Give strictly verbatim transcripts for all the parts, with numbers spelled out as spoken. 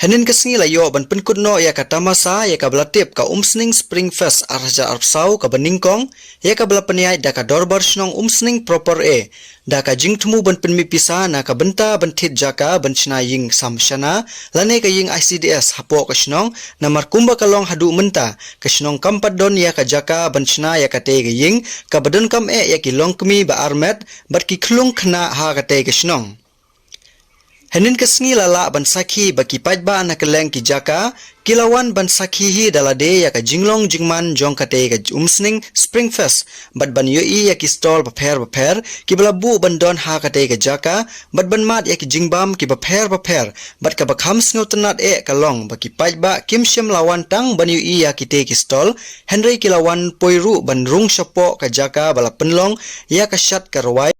Hynnin ka sngi la ïoh ban pynkut noh ïa ka tamasa ïa kaba la tip ka Umsning Spring Fest ar hajar arphew saw kaba nyngkong, ïa kaba la pynïaid da ka Dorbar Shnong Umsning Proper A, da ka jingthmu ban pynmih pisa na ka bynta ban thied jaka ban shna ïing samshana lane ka ïing I C D S hapoh ka shnong, namar kumba ka long haduh mynta, ka shnong kam pat don ïa ka jaka ban shna ïa katei ka ïing, kaba donkam eh ïa ki longkmie ba armet bad ki khyllung khynnah ha katei ka shnong. Hynnin ka sngi la lah ban sakhi ba ki paidbah na kylleng ki jaka ki la wan ban sakhi hi da lade ïa ka jinglong jingman jong katei ka Umsning Spring Fest, bad ban ïohi ïa ki stall bapher bapher kiba la buh ban don ha katei ka jaka, bad ban mad ïa ki jingbam kiba pher bapher, bad kaba kham sngewtynnat eh ka long ba ki paidbah kim shym la wan tang ban ïohi ïa kitei ki stall, hynrei ki la wan poi ruh ban rung shapoh ka jaka ba la pynlong ïa ka shad ka rwai,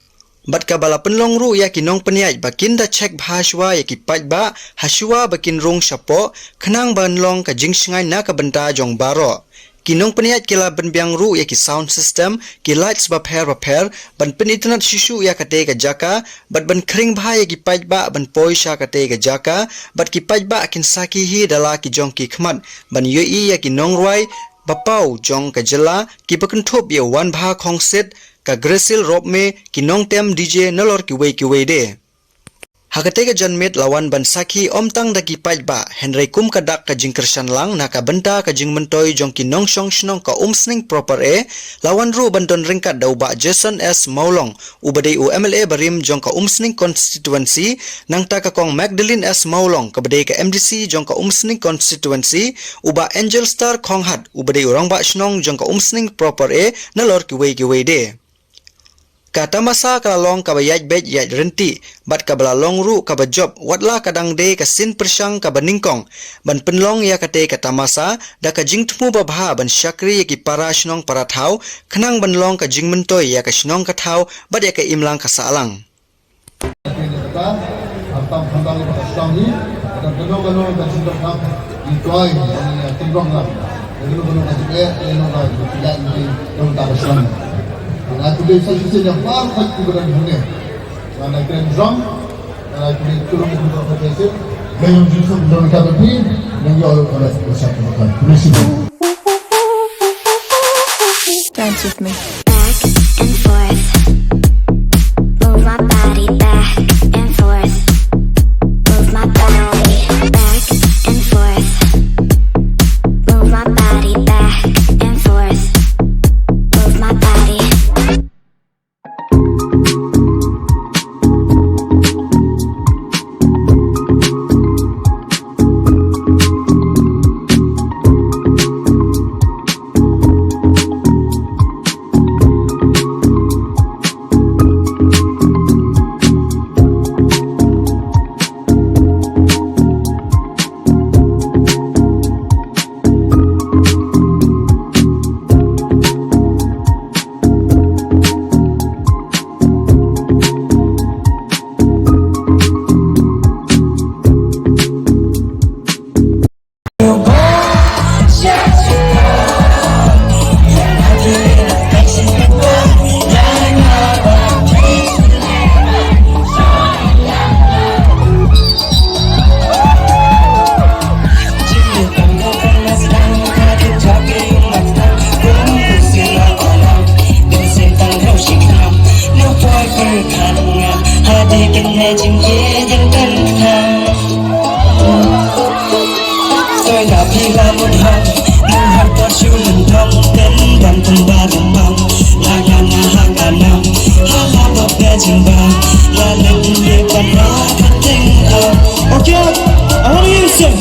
bad kaba la pynlong ruh ïa ki nongpynïaid ba kin da check bha shuwa ïa ki paidbah ha shuwa ba kin rung shapoh, khnang ban long ka jingshngaiñ na ka bynta jong baroh. Ki nongpynïaid ki la pynbiang ruh ïa ki sound system, ki lights bapher bapher, ban pynitynnad shuh shuh ïa katei ka jaka, bad ban khring bha ïa ki paidbah ban poi sha katei ka jaka, bad ki paidbah kin sakhi hi da la ki jong ki khmat ban ïohi ïa ki nongrwai ba paw jong ka jylla kiba kynthup ïa u Wanbha Khongsit, ka Grasil Ropme, ki nongtem D J nalor kiwei kiwei de. Ha katei ka janmiet la wan ban sakhi ym tang da ki paidbah, hynrei kum ka dak ka jingkyrshan lang na ka bynta ka jingmyntoi jong ki nongshong shnong ka Umsning Proper A, la wan ruh ban don ryngkat da u Bah Jason S Mawlong, uba dei u M L A barim jong ka Umsning Constituency, nangta ka Kong Magdalene S Mawlong, kaba dei ka M D C jong ka Umsning Constituency, u Bah Angel Star Khonghat, uba dei u Rangbah Shnong jong ka Umsning Proper A, nalor kiwei kiwei de. Ka tamasa ka la long kaba ïaid beit ïaid ryntih, bad kaba la long ruh kaba jop, wat la ka dang dei ka sien pyrshang kaba nyngkong ban pynlong ïa katei ka tamasa, da ka jingthmu babha ban shakri ïa ki para shnong para thaw, khnang ban long ka jingmyntoi ïa ka shnong ka thaw, bad ïa ka imlang ka sahlang. Dance with me. Back and forth. Move my body back and forth. Move my body back and forth. Move my body back and forth. Move my body. Okay, I wanna hear you sing.